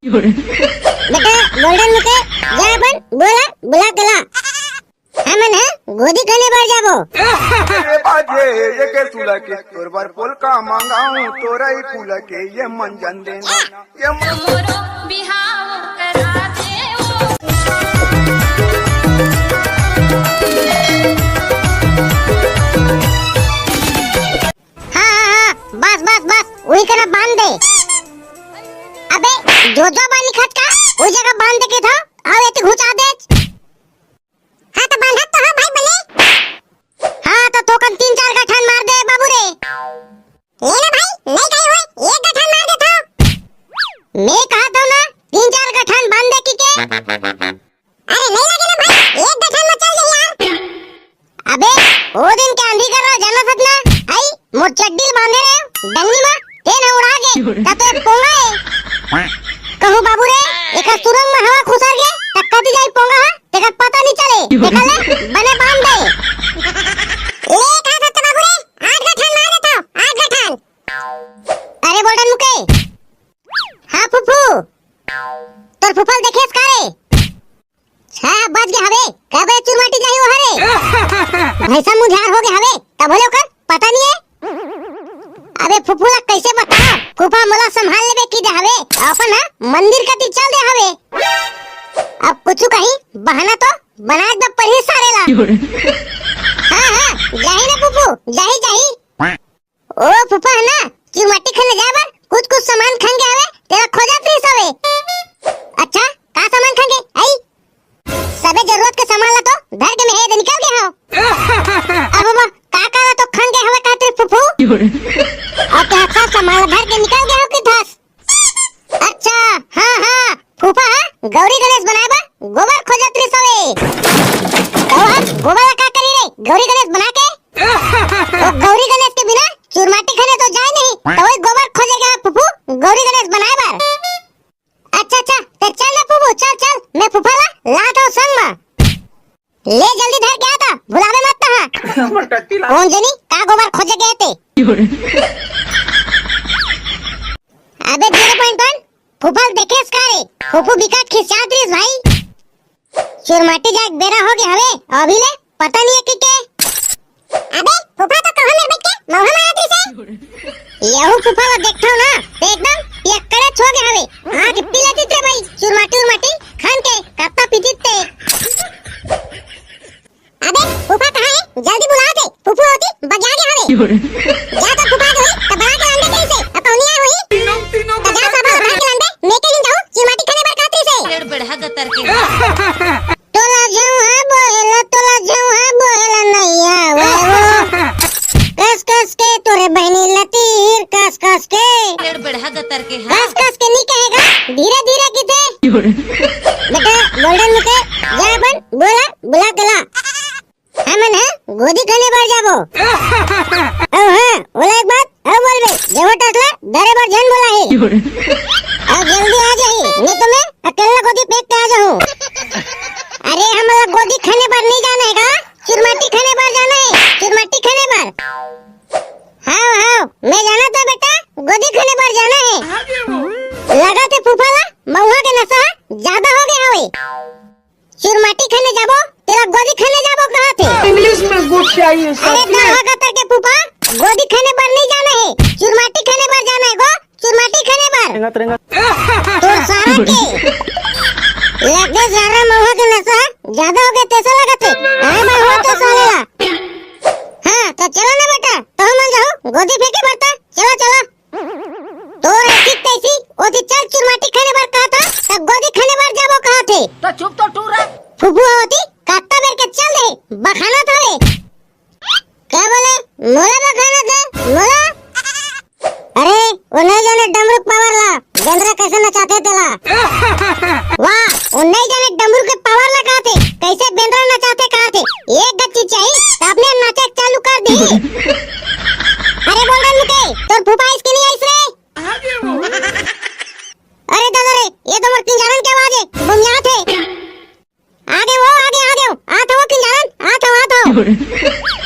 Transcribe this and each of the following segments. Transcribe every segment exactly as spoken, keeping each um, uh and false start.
बेटा, गोल्डन मुके, जा अपन बोला, बुला के ला। हमन ह गोदी खने बर जाबो। रे बाजे, ये के सुला के, तोर बर पोलका मंगाऊं, तोरा ही फूला के, ये मन जान देना, ये मन मोरो बिहाव करा दे ओ। हाँ, हाँ, हाँ, बस, बस, बस, उही करा बांध दे। अबे, जो, जो बानी खटका, उही जगह बांध दे के था, अउ एती घुचा दे। हाँ, तो बांधत तो हो भाई बने। हाँ, तो थोकन तीन चार गठान मार दे बाबू रे। ले ना भाई, नहीं कहे होए, एक गठान मार दे तो। मैं कहा था ना, तीन चार गठान बांध दे की के। अरे नहीं लगे ना भाई, एक गठान में चल दे यार। अबे, ओ दिन के आंधी कर रहा जाना सतना, आई, मोर चड्डी ल बांधे रहे, डंगनी मा, तेन ह उड़ा गे, त तो एक पोंगा हे। कहूँ बाबू रे, एकर सुरंग में हवा खुसर गे, त कति जाई पोंगा ह, तेकर पता नहीं चले, तेकर ले, बने बांध दे। ले, कहा सत्य बाबू रे, आठ गठान मार देता, आठ गठान। अरे बोल्डन मुके। हाँ फुफू, तोर फुफल देखेस का रे? छह बज गे हवे, कबे चुरमाटी जाही ओहर रे? भैंसा मुंझार हो गे हवे, तब होले ओकर पता नहीं है। अबे फुफू ला कैसे बता, फूफा मोला संभाल लेबे की दे हवे, अपन हा मंदिर कती चल दे हवे। अब कुछ कहीं बहाना तो बना दे परी सारे ला। हाँ, हाँ, जाही ना फुफू, जाही, जाही। ओ फूफा है ना, चुरमाटी खाने जाए बर कुछ कुछ सामान खंगे हवे, तेला खोजत रहिस हवे। अच्छा, का सामान खंगे? आई, सबे जरूरत के सामान ला तो धर के मैं हे दे निकल गे हव। अब बाबा, का का ला तो खंगे हवे कहते फूफू? और क्या सब सामान ला धर के निकल गे हव कि धस? अच्छा, हाँ, हाँ, फूफा ह गौरी गणेश बनाए बर गोबर खोजत रिस हवे। तो हम गोबर ला का करी रे? गौरी गणेश बना के? ओ गौरी गणेश के बिना चुरमाटी खाने तो जाए नहीं, तो वही गोबर खोजे गे फूफू गौरी गणेश बनाए बर। अच्छा, अच्छा, ते चल ना फूफू, चल, चल, मैं फूफा ला लात हूँ संग मा। ले जल्दी धर के आ त, भुलावे मत तहाँ। कौन जनी का गोबर खोजे गे ते? अबे zero point one, फूफल देखेस का रे? फूफू बिकट खिसियात रिस भाई। चुरमाटी जाए के बेरा हो गे हवे, अभी ले पता नहीं है कि के। अबे फूफा तो कहो मेरे बच्चे, मौहा मारत रिस है। यहू फूफा ला देखथव ना, ते एकदम पियक्कड़े छो गे हवे। आँख पीला चित रे भाई, चुरमाटी उरमाटी खान के कत्ता पीतित ते। अबे फूफा कहाँ है? जल्दी बुला थे, फूफू होती बगिया गे हवे। जा तो फूफा जो है, तो बना के लान दे कैसे? अब पहुनी आए हुई। तो जा सब बना के लान दे, मैं के नहीं जाऊँ, चुरमाटी खाने बर कातरी से। पेड़ बढ़ा गतर के। तोला जौहा बोएला, तोला जौहा बोएला नैया, वाह, वाह। कस कस के तोरे बहनी लतीर, कस कस के। पेड़ बढ़ा गतर के, हाँ। कस कस के नहीं कहेगा, धीरे धीरे किते। बेटा, गोल्डन मुके, जा अपन, बोला, बुला के ला। हमन ह गोदी खने बर जाबो। अउ हाँ, ओला एक बात, अउ बोलबे, जेवो टसला, डरे बर झन बोला हे। अउ जल्दी आ जाही, नहीं तो मैं अकेला गोदी फेंक के आ जाहूँ। अरे, हमला गोदी खने बर नहीं जाना है का? चुरमाटी खने बर जाना है, चुरमाटी खने बर। हाँ, हाँ, मैं जाना था बेटा, गोदी खने बर जाना है। लगा थे फूफा ला, महुआ के नशा ज्यादा हो गया हवे। चुरमाटी खाने जाबो, तेरा गोदी खाने जाबो कहा थे। इंग्लिश में गुड चाहिए, अरे कहा गतर के फूफा, गोदी खाने बर नहीं जाना है, चुरमाटी खाने बर जाना है गो, चुरमाटी खाने बर। रेंगत, रेंगत। तोर सारा के। लगदे सारा महुआ के नशा ज्यादा हो गया, तैसा लगा थे। हाँ, मैं हो तो साले ला। हाँ, तो चलो ना बेटा, तो मन जाओ, गोदी फेंके बरता, चलो, चलो। तोर ऐसी तैसी, ओती चल चुरमाटी खाने बर कहा था, तब गोदी खाने बर जाबो कहा थे। तो चुप तो टूरा। फुफू होती, कत्ता बेर के चल दे, बखाना था रे। क्या बोले? मोला बखाना था, मोला? अरे, वो नहीं जाने डमरू पावर ला, बेंदरा कैसे नचाते तेला। वाह, वो नहीं जाने डमरू के पावर ला कहा थे, कैसे बेंदरा नचाते कहा थे। एक गच्ची चाहिए, तो अपने नाचे चालू कर दी। अरे बोल रहा मुके, तोर फूफा इसके नहीं आइस रे। अरे दादा रे, ये तो मोर किंजारन के आवाज है, बम यहाँ थे। आगे वो, आगे, आगे वो, आत हो किंजारन, आत हो, आत हो।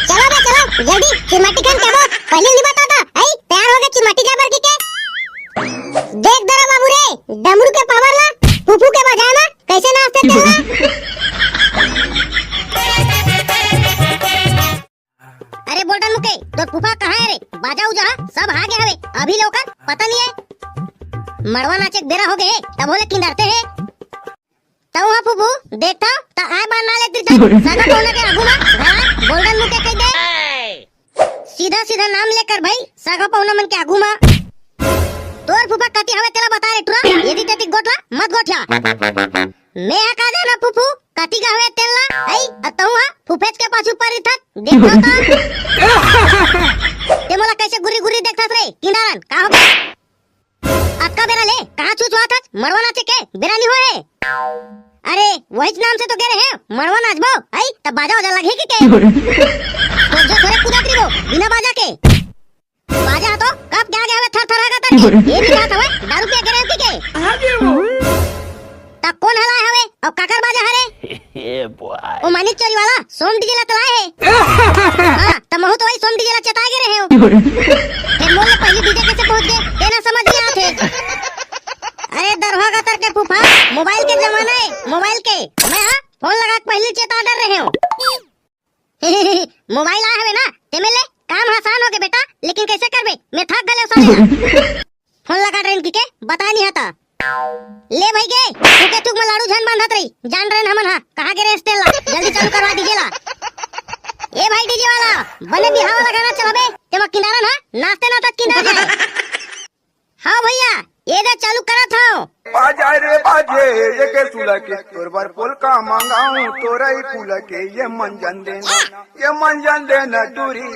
चलो बे, चलो, जल्दी, चुरमाटी खान के आबो, पहले नहीं बताता, ऐ, तैयार हो गए चुरमाटी जाबर की के? देख दरा बाबू रे, डमरू के पावर ला फूफू के बजाए म कइसे नाचथे तेला। अरे बोल्डन मुके, तोर फूफा कहाँ हे रे? बाजा उजा ह सब हा गे हवे, अभी ले ओकर पता नइ हे। मड़वा नाचे के बेरा हो गे हे, तभो ले किंदरते हे। तहूँ हा फूफू, देखथव त आय बार ना लेतिस सगा पहुना के आगू मा, हाँ, बोल्डन मुके कहि दे। सीधा सीधा नाम लेकर भाई, सगा पहुना मन के आगू मा। तोर फूफा कति हवे तेला बता रे टुरा, एती तेती गोठला मत गोठिया। मैं हा का जाना फूफू, कति गा हवे तेला, अई, अ तहूँ हा फूफेच के पाछू परे रथस, देखो तो। ते मोला कइसे गुर्री गुर्री देखथस रे, किंदारन, का हो गे? अतका बेरा ले, कहाँ चुचवाथस, मड़वा नाचे के, बेरा नइ होय हे। अरे, वहीच नाम से तो गे रहेंव, मड़वा नाचबो, अई, त बाजा वाजा लगही के के? तो जो थोरे कूदत रहिबो, बिना बाजा के। बाजा ह तो कब के आगे हवे थर थर हा गा तक के। ये भी बात हवे, दारू पिए गे रहेंव कि के? त कोन ह लाय हवे? अउ काकर बाजा हरे? ओ मानिक चोरी वाला, सोम डीजे ला त लाय हे। हाँ, त महूँ तो वही सोम डीजे ला चेताय गे रहेंव। फेर मोर ले पहिली डीजे कइसे पहुँच गे, तेन समझ नइ आत हे। अरे दरुहा गतर के फूफा, मोबाइल के जमाना हे, मोबाइल के। मैं हा फोन लगा के पहिली चेता डर रहेंव। मोबाइल आय हवे ना, तेमे ले काम ह आसान हो गे बेटा, लेकिन कइसे करबे? मैं थक गेलेंव साले। फोन लगा ट्रेन की के, बता नइ हता। ले भाई गे, तू के चुक म लाड़ू झन बांधत रही, जान रहेन हमन हा, कहाँ गे रेहेस तेला, जल्दी चालू करवा डीजे ला। ए भाई डीजे वाला, बने बिहाव वाला गाना चलाबे, तेमा किंदारन हा, नाचते नाचत किंदार जाए। हाँ भैया, ये दे चालू करत हव। बाजा रे बाजे, ये के सुला के, तोर बर पोलका मंगाऊं, तोरई फूला के, ये मंजन देना, ये मंजन देना टूरी,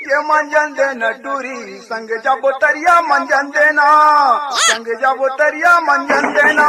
ये मंजन देना टूरी, संग जाबो तरिया मंजन देना, संग जाबो तरिया मंजन देना।